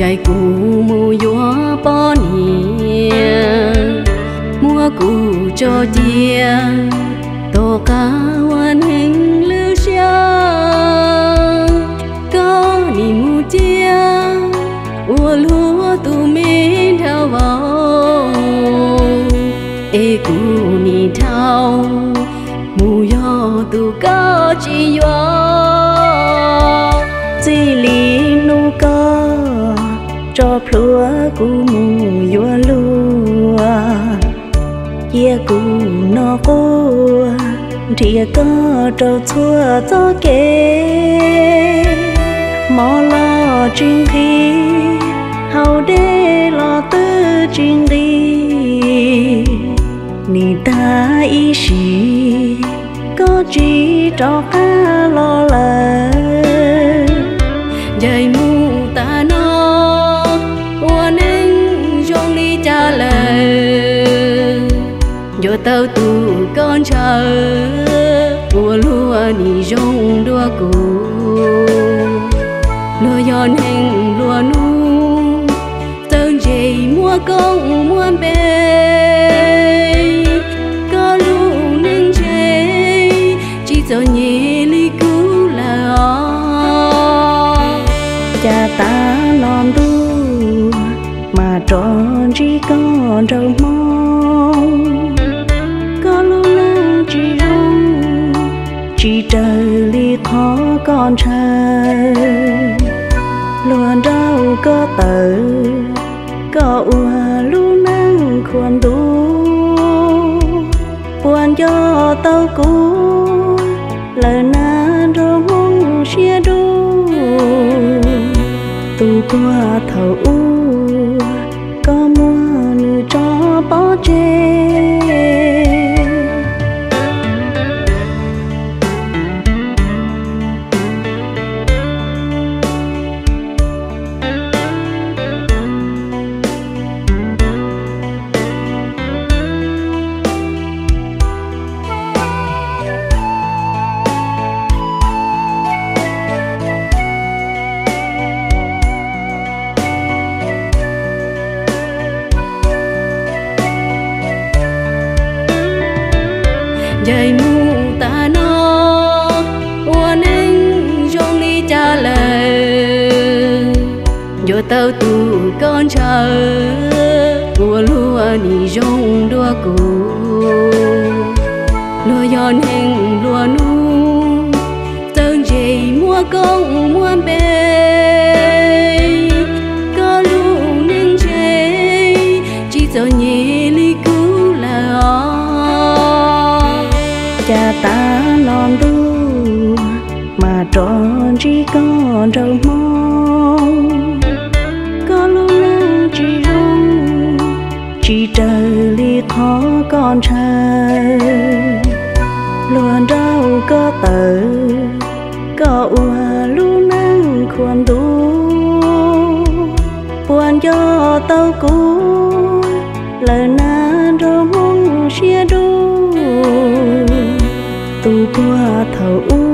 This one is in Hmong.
Ces kuv mus yuav poj niam, muab kuv tso cia, tom qab ua neeg lwj siab. Koj nim mus ciaj ua luag tus me nraug vauv, es kuv nim dhau mus yog tus koj tsis yuav. Txij li hnub koj tso plhuav kuv mus yuav luag, cia kuv no quaj nrhiav koj rau txhua txoj kev. Mov los tsis nqhis, haus dej los twb tsis nqis, nim tag ib sim koj tsis rov qab los lawm. Ncaim mus tas no ua neej zoo li cas lawm? Yuav tau tus koj ntshaw, ua luag nim zoo dua kuv. Luag yog neeg nplua nuj, txawj ntse muaj koob muaj npe. Koj lub neej ntshe tsis txom nyem li kuv lawm os. Cas tav no ntuj mas rov ntsib koj nraug Hmoob. Koj lub neej tsis zoo, tsis raws li qhov koj ntshaw. Luag nrauj koj tawm, koj ua lub neej khuam ntuj. Puas nco tau kuv lawm na nraug Hmoob siab dub? Tus puag thaum ub koj muab nws tso pov tseg. Ncaim mus tas no ua neej zoo li cas lawm? Yuav tau tus koj ntshaw, ua luag nim zoo dua kuv. Luag yog neeg nplua nuj, txawj ntse muaj koob muaj npe. Koj lub neej ntshe tsis txom nyem li kuv lawm os. Cas tav no ntuj mas rov ntsib koj nraug Hmoob. Koj lub neej tsis zoo, tsis raws li qhov koj ntshaw. Luag nrauj koj tawm, koj ua lub neej khuam ntuj. Puas nco tau kuv lawm na nraug Hmoob siab dub? Tus puag thaum ub